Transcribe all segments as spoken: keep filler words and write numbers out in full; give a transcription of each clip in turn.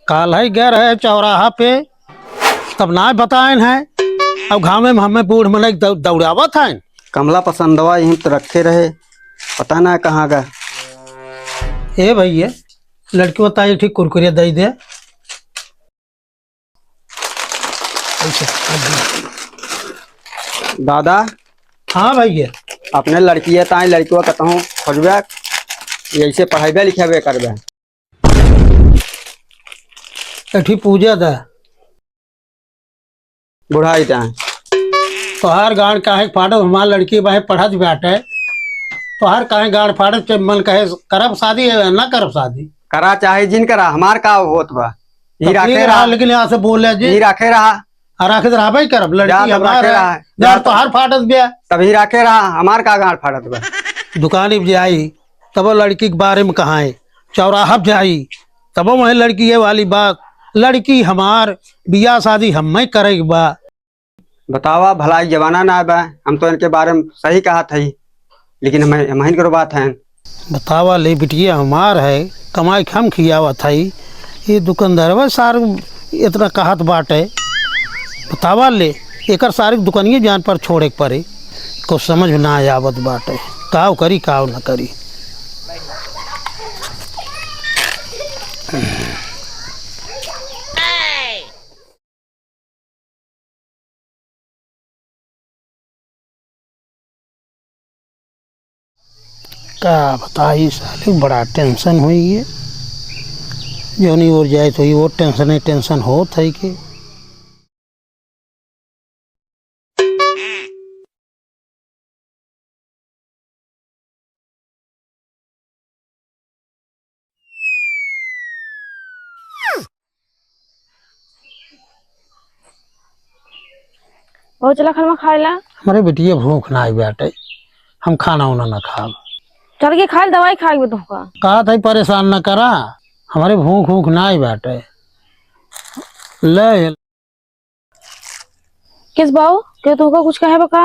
काल्है गए रहे चौराहा पे, तब नाहीं बताएन है। अब घामे में हमें बूढ़ मनई दौ-, दौड़ावत हैं। कमला पसंदवा यहीं तो रखे रहे, पता ना कहाँ गए। ए भइया, लड़किवा ताई एक ठे कुरकुरे दइ दे। दादा। हाँ भइया। अपने लड़किया ताई लड़किवा कतहूँ खोजबे, यैसे पढ़ाइबे लिखाबे करबे। एठी पूजा दा। बुढ़ाई दा। तोहार गांड काहे फाटत, हमार लड़की बाहे पढ़त बाटे। तोहार काहे गांड फाटत, जब मन कहे करब शादी या ना करब शादी? करा चाहे जिन करा, हमार का होत बा? ही तकलीफ राखे रहा, रहा। लेकिन यहाँ से बोले जी। ही राखे रहा। आ राखे तो रहबे करब, लड़की जा तब हमार राखे है। रहा। जा गांड तब। तोहार फाटत बिया। तब ही राखे रहा, हमार का गांड फाटत बा? दुकानी पे जाई, तब लड़की के बारे में कहाए। चौराहा पे जाई, तब वहीं लड़की ये वाली बात, लड़की हमार, बियाह शादी हम्मे करे के बा। बतावा, भलाई जमाना ना बा, हम तो इनके बारे में सही कहत हई, लेकिन हम, हमहिन के बात है। बतावा ले, बिटिया हमार है, कमाई के हम खियावत हई, ये दुकानदारवा सार इतना कहत बाटे। बतावा ले, एकर सारी दुकानिये जान पर छोड़े के पड़े, कुछ समझ में ना आवत बाटे, काव करी काव न करी। का बताई साले, बड़ा tension होई है। जौनी ओर जाए तो ये वो tension ही tension होत है कि बहुत चला खाना खाए ला। हमरे बिटिया भूख ना आई बाटे, हम खाना उना ना खाब। चल के खाए, दवाई खाए बे तोहका। कहा था परेशान ना करा, हमरे भूख भूख ना आई बाटे। ले। किस बाऊ, के तोहका कुछ कहे बा का?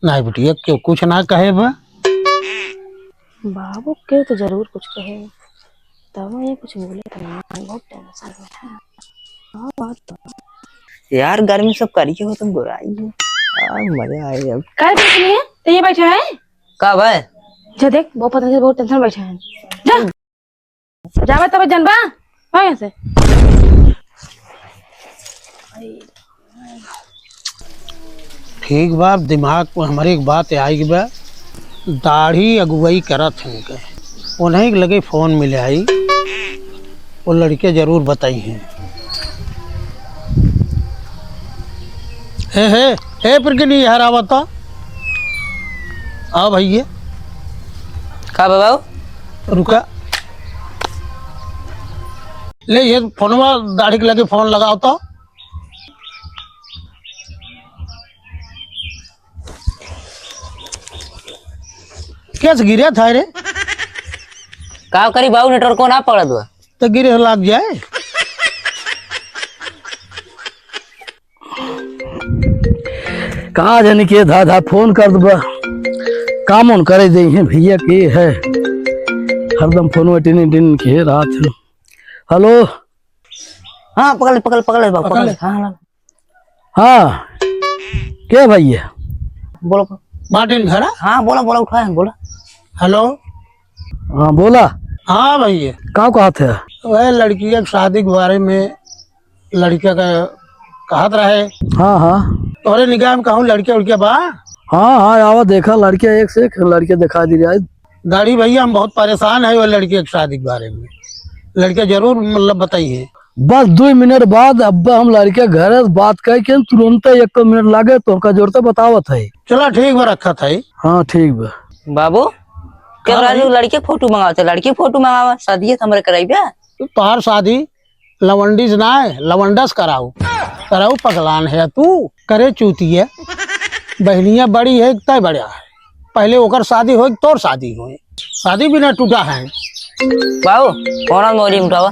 नहीं बिटिया, क्यों कुछ ना कहे बा। बाबू के तो जरूर कुछ कहे, तब ये कुछ बोले तो ना, बहुत tension में है। हाँ, बात तो। यार, गर्मी सब करिए हो, तुम गोराई हो। यार, मजा आए अब। काहे tension है? तो ये बैठा है? का भाई? जा देख, बहुत पता नहीं, बहुत tension बैठा है। जा। जाबे तबे जनबा, हो यहाँ से। ठीक बा, दिमाग में हमरे एक बात आई बा, दाढ़ी अगुवाई करत हैं के, उन्हीं के लगे फोन मिले आई, वो लड़के जरूर बताई हैं। हे, हे, हे, प्रगनी, यहाँ आवा तो। आओ भैया। का बा बाऊ? रुका। ले, ये फोनवा दाढ़ी के लगे फोन लगाओ तो। कैसे गिरे था रे? का करी बाऊ, network को ना पकड़त बा। तो गिरे लाग जाए। का जानी के धा धा फोन कर दबा, काम उन करे दे हैं भैया के है, हरदम फोन टिन टिन के रात है। हेलो। हाँ, पकड़ ले, पकड़, पकड़ ले बाबू, पकड़ पकड़ ले। ले। हाँ, हाँ। हाँ, के भैया? बोलो। बाटेन घरा? हाँ, बोला, बोला, उठाए हैं, बोला। हेलो। हाँ, बोला। हाँ भैया। का कहत है? वह लड़की के शादी के बारे में लड़का का कहत रहे। हाँ, हाँ। तोहरे निगाह में कहूँ लड़के उड़के बा? हाँ, हाँ, आवा देखा, लड़के एक से एक लड़के दिखा दी रहा है। दाढ़ी भैया, हम बहुत परेशान है वो लड़के के शादी के बारे में। लड़के जरूर, मतलब, बताइए। बस दो मिनट बाद अब हम लड़के घर से बात करके तुरंत एक मिनट लागे तो उनका जोड़ते बतावत है। चला ठीक बा, रखत है। हाँ, ठीक बा। बाबू, का क्या भाई? राजू लड़के फोटो मंगावत है? लड़के फोटो मंगावा, शादी है तो हमरे कराई बे। तोहार शादी लवंडी से ना है, लवंडा से कराऊ। कराऊ पगलान है तू, करे चूतिया। बहनिया बड़ी है, तय बड़ा है। पहले ओकर शादी होई, तोर शादी होई। शादी बिना टूटा है। बाबू, कौन मोरी उठावा?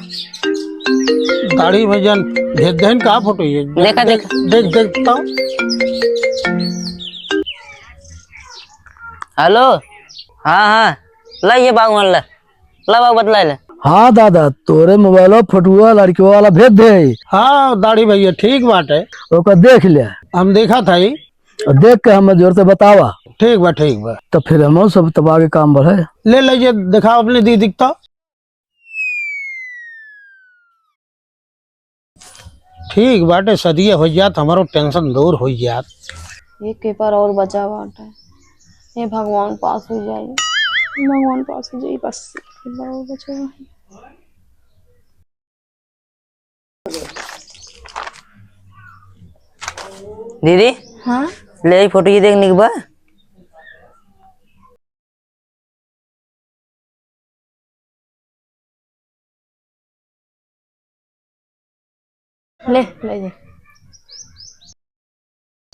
दाढ़ी में जन भेज देहन का फोटो ये? देखा, देख, देखा। देख, देख तो। हेलो, हाँ, हाँ, ला ये बाबू, ला। ला बाबू, बतला ले। हाँ दादा, तोरे मोबाइलो फोटुआ लड़कियों वाला भेज दे। हाँ दाढ़ी भैया, ठीक बाटे। ओका देख ले। हम देखा था ही। और देख के हमें जोर से बतावा। ठीक बा, ठीक बा। तो फिर हम सब तब आगे काम बढ़े। ले लीजिए, दिखाओ अपने दीदी को तो। ठीक बाटे, सदिया हो जात, हमारो tension दूर हो जात। एक paper और बचा बाटे। हे भगवान, पास हो जाई, भगवान, पास हो जाई, बस एक paper और बचा है। दीदी, हाँ? ले आई फोटो, ये देख, निक बा। ले, ले जा।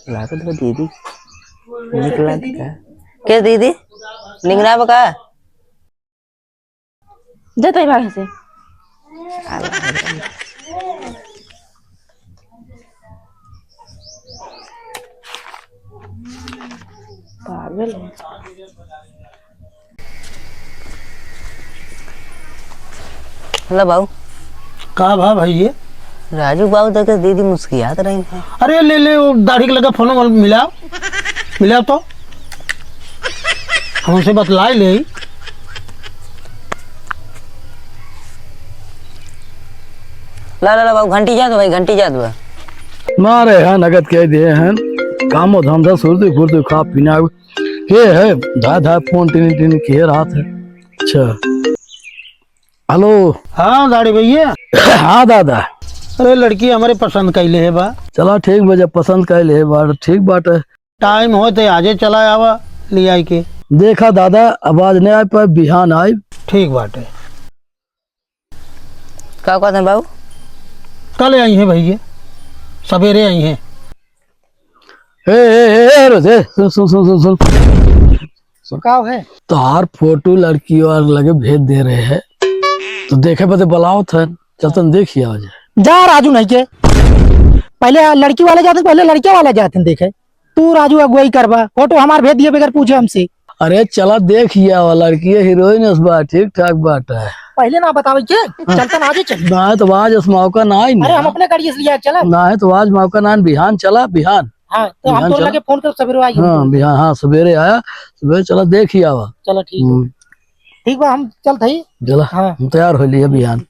लागत बा दीदी, निक लागत का? के दीदी, निक ना बा का? जा तई भाग से। पागल है। हेलो बाबू। का भा भैया? राजू बाबू देखे दीदी मुस्कियात रही है। अरे ले ले, वो दाढ़ी के लगा फोन मिलाओ, मिलाओ तो। हमसे बतलाए ले। ला, ला, ला, बाबू, घंटी जात भाई, घंटी जात बा। मारे हैं, नगद कह दिए हैं, कामो धंधा, सुरती फुर्ती, खा पीना। ये है, धा, धा, फोन टिन, टिन किए रहत है। अच्छा। हेलो। हाँ, दाढ़ी भैया। हाँ, दादा। अरे, लड़की हमरे पसंद कइले है बा। चला, ठीक बा, जब पसंद कइले है बा, ठीक बाटे। टाइम होय त आजे चला आवा, ले आई के। देखा दादा, अब आज नहीं आए पाए, बिहान आए। ठीक बाटे। का कहत हैं बाबू? कल आई हैं भैया, सवेरे आई हैं। ए, ए, ए, ए, रुक, ए, सुन, सुन, सुन, सुन, सुन। सुन। का है? तोहार फोटो लड़की और लगे भेज दे रहे हैं, तो देखे बदे बुलावत है, चलतन देखिए आ जाए। जा राजू नहीं के, पहले लड़की वाले जाते, पहले लड़किया वाले जाते देखे। तू राजू अगुवाई करबा, फोटो हमार भेज दिए बगैर पूछे हमसे। अरे चला देख आवा, लड़की हीरोइन अस बा, ठीक ठाक बाटे। पहले ना बतावे के, हाँ। चलता ना आजे चल। ना है तो आज इस मौका ना आई अरे ना। हम अपने गाड़ी से लिया चला। ना है तो आज मौका ना आई, बिहान चला, बिहान। हाँ, तो हम बिहान तोर चला। लगे फोन कर सवेरे आई हाँ, बिहान, हाँ, सवेरे आया, सवेरे चला देख आवा। चला ठीक है। हम्म। ठीक बा, हम चलत हई। चला, हाँ। हम तैयार हो लिए बिहान।